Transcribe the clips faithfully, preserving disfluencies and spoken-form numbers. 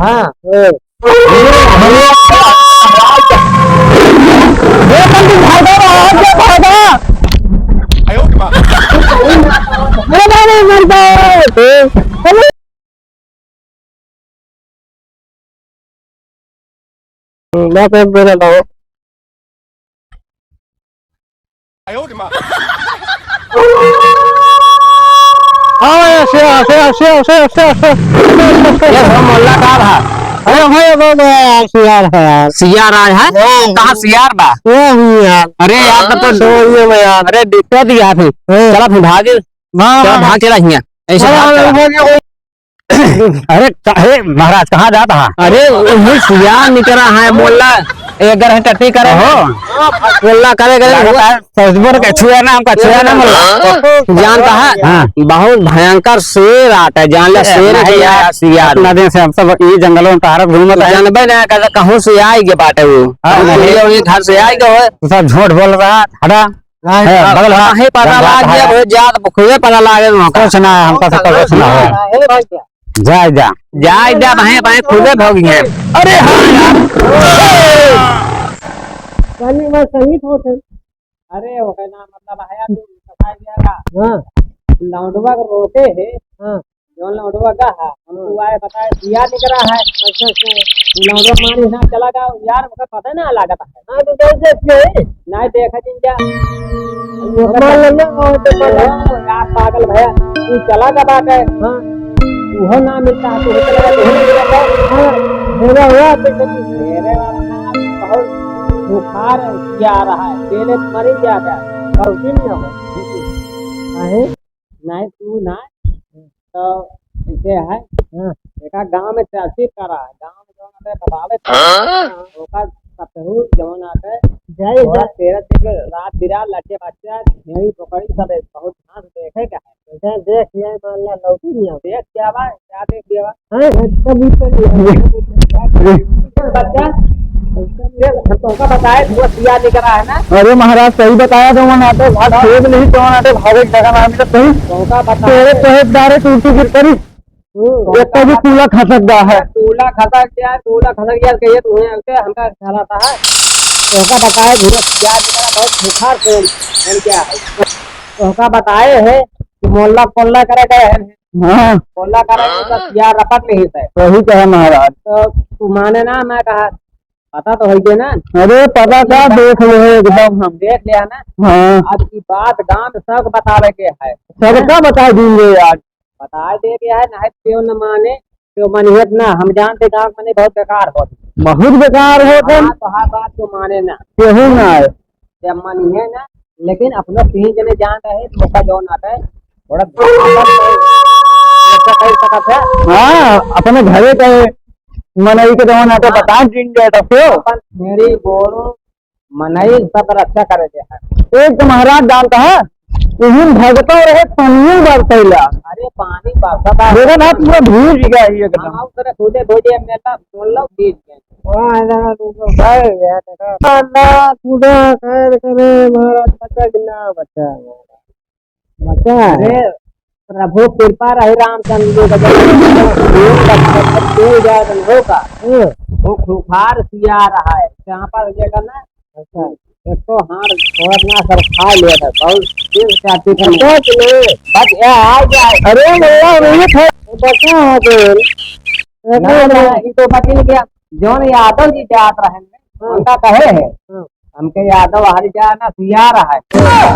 हाँ। ए, ए, ए, भागा, भागा, भागा। अरे, नहीं, नहीं, मर गए। अरे। हम्म, बाप रे, बोले ना हो। हाँ, ये शेर, शेर, शेर। ये सब मोहल्ला का था? अरे भाई, वो, वो यार, सियार है यार। सियार आए हैं? हाँ। कहाँ सियार बा? वो भी यार। अरे यार, तब तो सोइए में यार। अरे, दिक्कत ही यार है। हाँ। चला फिर भागे। हाँ, चला हाँ। भाग चला हियाँ। ऐसे हाँ, भाग चला। हाँ, हाँ, हाँ। अरे काहे महाराज, कहाँ जात हा? अरे, वही सियार निकरा है, मोहल्ला, ए, अगर है टट्टी करे हो। मोहल्ला करे, करे लागत है, ससुर के छुआ ना, हमका छुआ ना, मोहल्ला। जानता है? हाँ। बहुत भयंकर शेर आता है, जान ले, ए, शेर नहीं के यार, यार, सियार। इतना दिन से हम सब ये जंगलों में टहरत घूमत है। जानबे ना, कहता कहूँ से आइ गए बाटे वो। हाँ, कहूँ से नहीं। ये घर से आइ गए हो। तू सब झूठ बोल रहा, हटा। नहीं, है, अब बगल है। काहे पता लाग गया, भैया, जात खुदे पता लागे वहाँ का। कुछ ना, हमका से कुछ ना हो। जाए जा। जाए जा, भाई, भाई, खुदे भोगी है। अरे हाँ यार। पानी में सहित होते। अरे, ओके ना, मतलब, आया तू सफाई किया का? हाँ। लौंडवा को रोके है। हाँ। जौन लौंडवा का है, हमको हाँ। आए बताए, सियार निकरा है। अच्छा, अच्छा। लौंडवा मानी ना चला गया, यार, ओकर पता ना लागत है। हाँ, तो जल्द से जल्द। नहीं, देखा जिन जा। हमारे लगे और तो पता। ओ, यार, पागल भैया, तू चला गया बाटे। हाँ। तू हो ना मिलता, तू हो चला गया, तू हो ना मिलता। हाँ, मेरा हुआ तो कभी। मेरे बाप ना, बहुत बुखार है, क्या आ रहा है, तेरे मरी जाता है, गलती नहीं हो। काहे? नहीं, तू ना, तो ऐसे है, हाँ। एका गाँव में तहसील करा है, गाँव में जौन आटे बतावे थे, हाँ? ओका सतहू जौन आटे, जाए, थोड़ा जाए। तेरह चीज रात बिरात लड़के बच्चा, भेड़ी बकरी सब है, बहुत घास देखे का है। ऐसे देख लिया, मान ला, लौटी नहीं आवे। देख क्या बा, क्या देख लिया बा? हाँ, कबूतर भी है। बच्चा, हम तुमका बताए, वो सियार निकरा है ना? अरे महाराज, सही बताया, जौन आटे भाग हाँ। खेद नहीं, जौन आटे भागे के जगह ना मिलत नहीं। तुमका बताए। तेरे कहे डारे टूटी गिर करी। हम्म। एक तो भी कूला खसक गा है। कूला खसक गया, कूला खसक गया, कहिए तो उन्हें आते हमका चलाता है। तुमका बताए, धीरे सियार निकरा बहुत बुखार से हम क्या है। तुमका बताए है कि मोहल्ला, मोहल्ला करे गए हैं। हाँ। बोला का रहे तो सियार रपट नहीं है। सही कहे महाराज। तो तू माने ना, मैं कहा, पता तो होइगे ना। अरे पता का, देख ले एकदम हम। देख लिया ना। हाँ। अब की बात गांव में सबके बतावे के है। सबका बता देंगे यार। बता दे के है, नहीं क्यों न माने, क्यों मानियत ना। हम जानते गांव में बहुत बेकार होत। बहुत बेकार होत है। हाँ, तो हर बात को माने ना। केहू ना है। जब मन है ना, लेकिन अपनो तीन जने जान रहे, तो ओका जौन आटे, थोड़ा अपन तो रक्षा कर सकत है। हाँ, अपने घरे के मनई के जौन आटे हाँ। बता दिन जाए तो क्यों? अपन मेरी बोलो, मनई सब रक्षा करे के है। एक तो महाराज जानता है, उहुन भगतो रहे, पानी बरसैला। अरे, पानी बरसता है। देखा ना, पूरा भीज गया ही एकदम। हाँ, उधर खुदे भीजे, मेला बोल लो, भीज गए। वाह, लगा तुमको, भाई, यार, देखा। अल्लाह खुदा खैर करे, महाराज बचा कि ना बचा? बचा है। अरे, प्रभु कृपा रही रामचंद्र जी का, जब तू जाए तो हो का? हम्म। वो खूंखार सियार है, जहाँ पर ये करना, अच्छा। एक तो हार थोड़ा ना सब खा लिया था, बहुत दिन से आती थी। बचा कि नहीं? बस ये आ गया। अरे, मेरा रोहित है। बचा है तो। ना, ना, ये तो बच ही गया। जौन यादव जी जात रहे हैं, हाँ। उनका कहे है, हाँ। हमके यादव हरि जाए ना सियार है,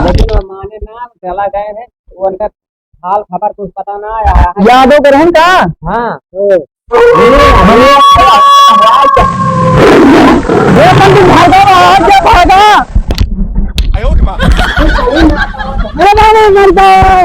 लेकिन वो माने ना, चला गए हैं, वो उनका हाल खबर कुछ पता ना आया है। यादव के रहन का? हाँ। ओ। ए, बंटी, भागा, भागा, भागा। अरे, नहीं, नहीं, मर गए।